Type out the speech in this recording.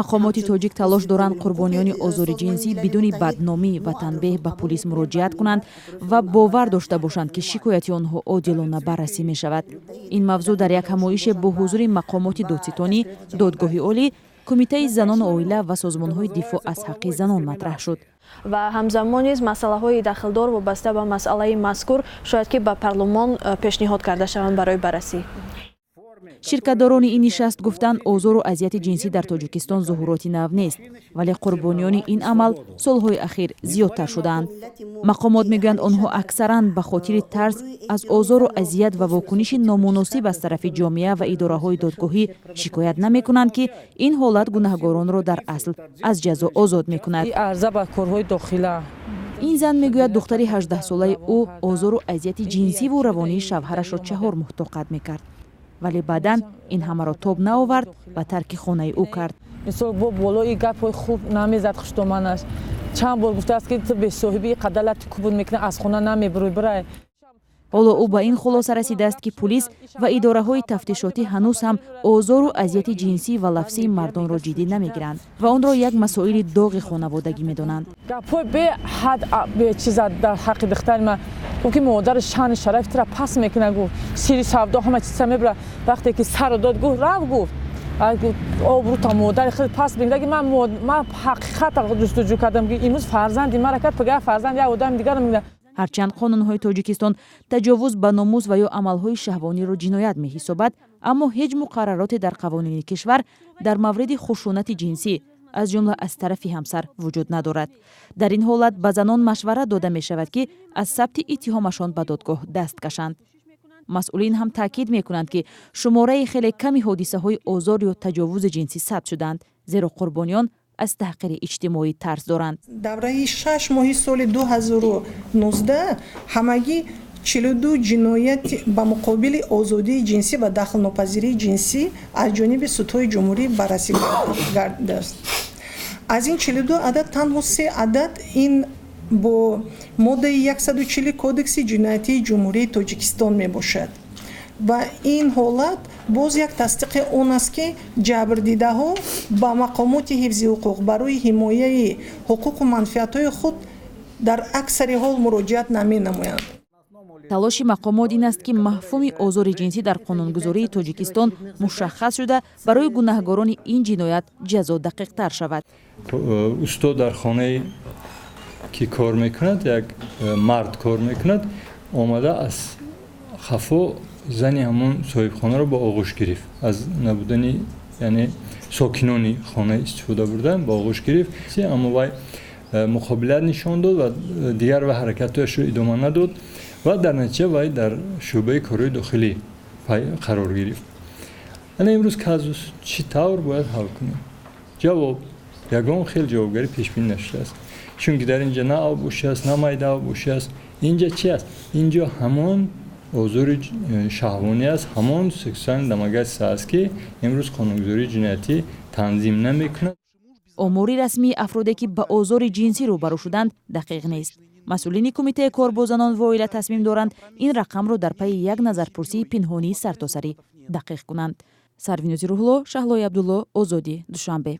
Мақомоти тоҷик талош доранд, қурбониёни озори ҷинсӣ бидуни бадномӣ ва танбеҳ ба пулис муроҷиат кунанд ва бовар дошта бошанд, ки шикояти онҳо одилона баррасӣ мешавад. Ин мавзӯъ дар як ҳамоише бо ҳузури мақомоти додситонӣ, Додгоҳи олӣ, Кумитаи занону оила ва созмонҳои дифоъ аз ҳаққи занон матраҳ шуд. Ва ҳамзамон низ масъалаҳои дахлдор вобаста ба масъалаи мазкур шояд ки ба парлумон пешниҳод карда шаванд барои баррасӣ. Ширкатдорони ин нишаст гуфтанд, озору азияти ҷинсӣ дар Тоҷикистон зуҳуроти нав нест, вале қурбониёни ин амал солҳои ахир зиёдтар шудаанд. Мақомот мегӯянд, онҳо аксаран ба хотири тарс аз озору азият ва вокуниши номуносиб аз тарафи ҷомеа ва идораҳои додгоҳӣ шикоят намекунанд, ки ин ҳолат гунаҳгоронро дар асл аз ҷазо озод мекунад. Арза ба корҳои дохила. Ин зан мегӯяд, духтари 18-солаи ӯ озору азияти ҷинсиву равонии шавҳарашро 4 моҳ тоқат мекард, вале баъдан ин ҳамаро тоб наовард ва тарки хонаи ӯ кард. Мисол, бо болои гапҳои хуб намезад хуштоманаш. Чанд бор гуфтааст, ки ту бесоҳиби қадар лати кубуд мекунӣ, аз хона намебурӯй, бирай. Ҳоло ӯ ба ин хулоса расидааст, ки пулис ва идораҳои тафтишотӣ ҳанӯз ҳам озору азияти ҷинсӣ ва лафзии мардонро ҷиддӣ намегиранд ва онро як масоили доғи хонаводагӣ медонанд. Гапҳои беҳад бечиза дар ҳаққи духтари ман гуфт, ки модари шаъни шарафи тура пас мекунад, гуфт, сири савдо ҳама чиза мебурад. Вақте ки сару дод, гуфт, рав, гуфт, обрӯта модари худ пас мекунад. Ман ҳақиқата ҷустуҷӯ кардам, ки имрӯз фарзанди мара кард, пага фарзанди як одами дигарро мегӯяд. Ҳарчанд қонунҳои Тоҷикистон таҷовуз ба номус ва ё амалҳои шаҳвониро ҷиноят меҳисобад, аммо ҳеҷ муқаррароте дар қавонини кишвар дар мавриди хушунати ҷинсӣ, аз ҷумла аз тарафи ҳамсар, вуҷуд надорад. Дар ин ҳолат ба занон машварат дода мешавад, ки аз сабти иттиҳомашон ба додгоҳ даст кашанд. Масъулин ҳам таъкид мекунанд, ки шумораи хеле ками ҳодисаҳои озор ё таҷовузи ҷинсӣ сабт шуданд, зеро қурбониён аз таҳқири иҷтимоӣ тарс доранд. Давраи 6 моҳи соли 2019 ҳамагӣ 42 ҷиноят ба муқобили озодии ҷинсӣ ва дахлнопазирии ҷинсӣ аз ҷониби судҳои ҷумҳурӣ баррасӣ гардидааст. Аз ин 42 адад танҳо се адад ин бо моддаи 140 Кодекси ҷиноятии Ҷумҳурии Тоҷикистон мебошад. Ва ин ҳолат боз як тасдиқи он аст, ки ҷабрдидаҳо ба мақомоти ҳифзи ҳуқуқ барои ҳимояи ҳуқуқу манфиатҳои худ дар аксари ҳол муроҷиат наменамоянд. Талоши мақомот ин аст, ки мафҳуми озори ҷинсӣ дар қонунгузории Тоҷикистон мушаххас шуда, барои гунаҳгорони ин ҷиноят ҷазо дақиқтар шавад. Устод дар хонае ки кор мекунад, як мард кор мекунад, омада аз хафо зани ҳамон соҳибхонаро ба оғӯш гирифт. Аз набудани, яъне сокинони хона истифода бурдан, ба оғӯш гирифт, аммо вай муқобилат нишон дод ва дигар ва ҳаракатҳояшро идома надод ва дар натиҷа вай дар шӯъбаи корҳои дохилӣ қарор гирифт. Ана имрӯз казус чӣ тавр бояд ҳал кунем? Ҷавоб: ягон хел ҷавобгарӣ пешбинӣ нашудааст, чунки дар инҷа на авбошӣ аст, на майда авбошӣ аст. Инҷа чи аст? Инҷо ҳамон озори шаҳвонӣ аст, ҳамон сексуальное домогательство аст, ки имрӯз қонунгузории ҷиноятӣ танзим намекунад. Омори расмии афроде, ки ба озори ҷинсӣ рӯбарӯ шуданд, дақиқ нест. Масъулини Кумитаи кор бо занон ва оила тасмим доранд, ин рақамро дар пайи як назарпурсии пинҳонии сартосарӣ дақиқ кунанд. Сарвинози Рӯҳулло, Шаҳлои Абдулло, Озодӣ, Душанбе.